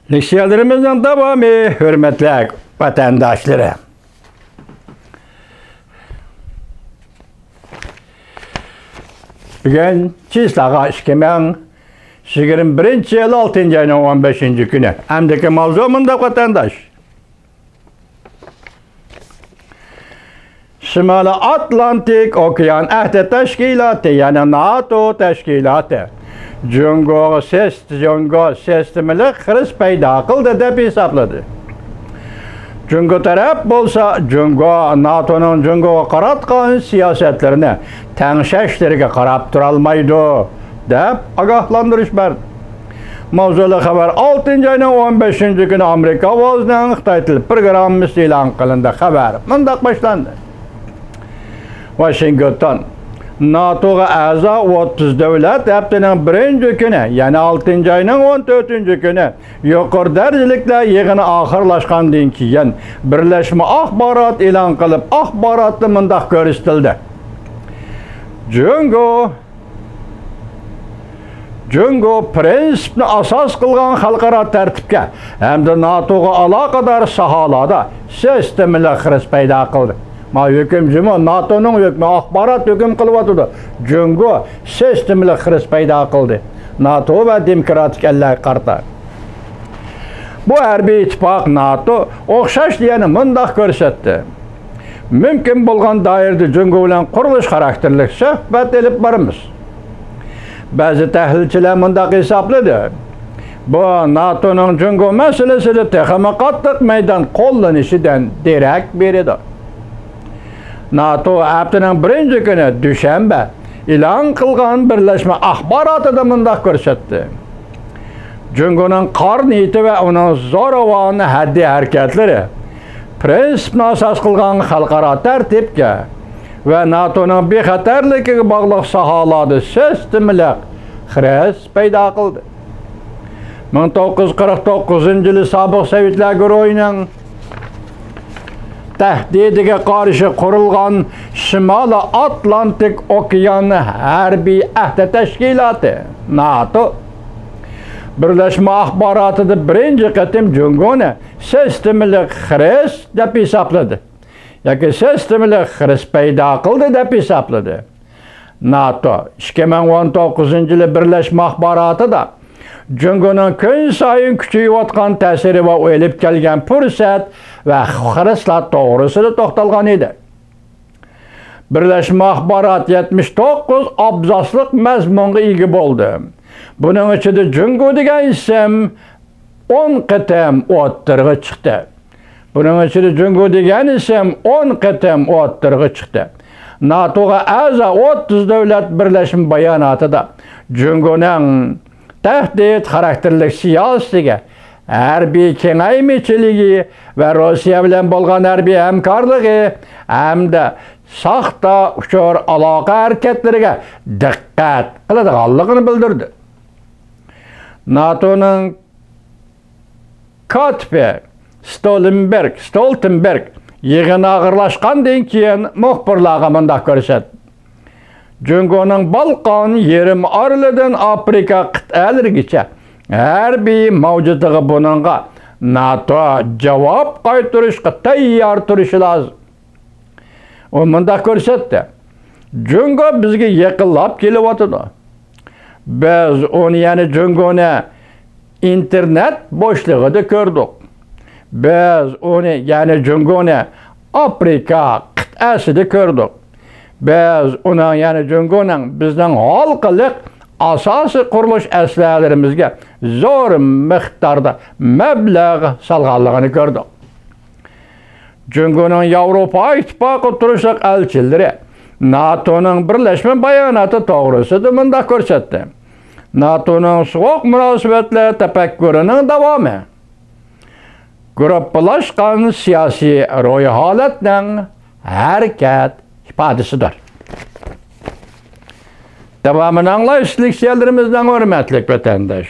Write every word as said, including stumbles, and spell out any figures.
لېكسىيەلىرىمىزنىڭ داۋامى، ھۆرمەتلىك ۋەتەنداشلىرىم. بۈگۈن چىسلاغا ئىككى مىڭ يىگىرمە بىرىنچى يىل ئالتىنچى ئاينىڭ ئون بەشىنچى كۈنى. ئەمدىكى ماۋزۇ مۇنداق، ۋەتەنداش. شىمالىي ئاتلانتىك ئوكيان ئەھدى تەشكىلاتى، يەنى ناتو تەشكىلاتى جۇڭگوغا سىست-، جۇڭگو سىستېمىلىق خىرىس پەيدا قىلدى دەپ ھېسابلىدى. جۇڭگو تەرەپ بولسا، جۇڭگو ناتونىڭ جۇڭگوغا قاراتقان سىياسەتلىرىنى تەڭشەشلىرىگە قاراپ تۇرالمايدۇ، دەپ ئاگاھلاندۇرۇش بەردى. ماۋزۇلۇق خەۋەر ئالتىنچى ئاينىڭ ئون بەشىنچى كۈنى ئامېرىكا ئاۋازىنىڭ خىتاي تىل پروگراممىسى ئېلان قىلىندى. خەۋەر مۇنداق باشلاندى. ۋاشىنگتون. ناتوغا ئەزا ئوتتۇز دۆلەت ھەپتىنىڭ بىرىنچى كۈنى، يەنى ئالتىنچى ئاينىڭ ئون تۆتىنچى كۈنى يۇقىرى دەرىجىلىكلەر يىغىنى ئاخىرلاشقاندىن كېيىن بىرلەشمە ئاخبارات ئېلان قىلىپ، ئاخباراتتا مۇنداق كۆرسىتىلدى: جۇڭگو جۇڭگو پىرىنسىپنى ئاساس قىلغان خەلقئارا تەرتىپكە ھەمدە ناتوغا ئالاقىدار ساھەلەردە سىستېمىلىق خىرىس پەيدا قىلدى. ما ھۆكۈم جۇمۇ، ناتونىڭ ھۆكمى، ئاخبارات ھۆكۈم قىلىۋاتىدۇ. جۇڭگو سىستېمىلىق خىرىس پەيدا قىلدى ناتو ۋە دېموكراتىك ئەللەرگە قارىتا. بۇ ھەربىي ئىتتىپاق ناتو ئوخشاش يەنە مۇنداق كۆرسەتتى: مۇمكىن بولغان دائىرىدە جۇڭگو بىلەن قۇرۇلۇش خاراكتېرلىك سۆھبەت ئېلىپ بارىمىز. بەزى تەھلىلچىلەر مۇنداق ھېسابلىدى: بۇ ناتونىڭ جۇڭگو مەسىلىسىدە تېخىمۇ قاتتىق مەيدان قوللىنىشىدىن دېرەك بېرىدۇ. ناتو ھەپتىنىڭ بىرىنچى كۈنى، دۈشەنبە، ئېلان قىلغان بىرلەشمە ئاخباراتىدا مۇنداق كۆرسەتتى: جۇڭگونىڭ قارا نىيىتى ۋە ئۇنىڭ زوراۋان ھەددى ھەرىكەتلىرى پىرىنسىپنى ئاساس قىلغان خەلقئارا تەرتىپكە ۋە ناتونىڭ بىخەتەرلىكىگە باغلىق ساھەلەردە سىستېمىلىق خىرىس پەيدا قىلدى. مىڭ توققۇز يۈز قىرىق توققۇزىنچى يىلى سابىق سوۋېتلار گۇرۇھىنىڭ تەھدىتىگە قارشى قۇرۇلغان شىمالىي ئاتلانتىك ئوكيان ھەربىي ئەھدى تەشكىلاتى، ناتو، بىرلەشمە ئاخباراتىدا بىرىنچى قېتىم جۇڭگونى سىستېمىلىق خىرىس دەپ ھېسابلىدى ياكى سىستېمىلىق خىرىس پەيدا قىلدى دەپ ھېسابلىدى. ناتو ئىككى مىڭ ئون توققۇزىنچى يىلى بىرلەشمە ئاخباراتىدا جۇڭگونىڭ كۈنسايىن كۈچىيىۋاتقان تەسىرى ۋە ئۇ ئېلىپ كەلگەن پۇرسەت ۋە خىرىسلار توغرىسىدا توختالغان ئىدى. بىرلەشمە ئاخبارات يەتمىش توققۇز ئابزاسلىق مەزمۇنغا ئىگە بولدى. بۇنىڭ ئىچىدە جۇڭگو دېگەن ئىسىم ئون قېتىم ئوتتۇرىغا چىقتى. بۇنىڭ ئىچىدە جۇڭگو دېگەن ئىسىم ئون قېتىم ئوتتۇرىغا چىقتى. ناتوغا ئەزا ئوتتۇز دۆلەت بىرلەشمە باياناتىدا جۇڭگونىڭ تەھدىت خاراكتېرلىك سىياسىتىگە، ھەربىي كېڭەيمىچىلىكى ۋە روسىيە بىلەن بولغان ھەربىي ھەمكارلىقى ھەمدە ساختا ئۇچۇر ئالاقە ھەرىكەتلىرىگە دىققەت قىلىدىغانلىقىنى بىلدۈردى. ناتونىڭ كاتىپى ستولنبېرگ، ستولتېنبېرگ يىغىن ئاخىرلاشقاندىن كېيىن مۇخبىرلارغا مۇنداق كۆرسەتتى: جۇڭگونىڭ بالقان يېرىم ئارىلىدىن ئافرىقا قىتئەلىرىگىچە ھەربىي مەۋجۇتىغا، بۇنىڭغا ناتو جاۋاب قايتۇرۇشقا تەييار تۇرۇشى لازىم. ئۇ مۇنداق كۆرسەتتى: جۇڭگو بىزگە يېقىنلاپ كېلىۋاتىدۇ. بىز ئۇنى، يەنى جۇڭگونى ئىنتېرنېت بوشلۇقىدا كۆردۇق. بىز ئۇنى، يەنى جۇڭگونى ئافرىقا قىتئەسىدە كۆردۇق. بىز ئۇنىڭ، يەنى جۇڭگونىڭ بىزنىڭ ھالقىلىق ئاساسىي قۇرۇلۇش ئەسلىھەلىرىمىزگە زور مىقداردا مەبلەغ سالغانلىقىنى كۆردۇق. جۇڭگونىڭ ياۋروپا ئىتتىپاقىغا تۇرۇشلۇق ئەلچىلىرى ناتونىڭ بىرلەشمە باياناتى توغرىسىدا مۇنداق كۆرسەتتى: ناتونىڭ سوغۇق مۇناسىۋەتلەر تەپەككۇرىنىڭ داۋامى، گۇرۇپپىلاشقان سىياسىي روھىي ھالەتنىڭ ھەرىكەت ئىپادىسىدۇر. داۋامىنى ئاڭلايسىز، لېكسىيەلىرىمىزنىڭ ھۆرمەتلىك ۋەتەنداش.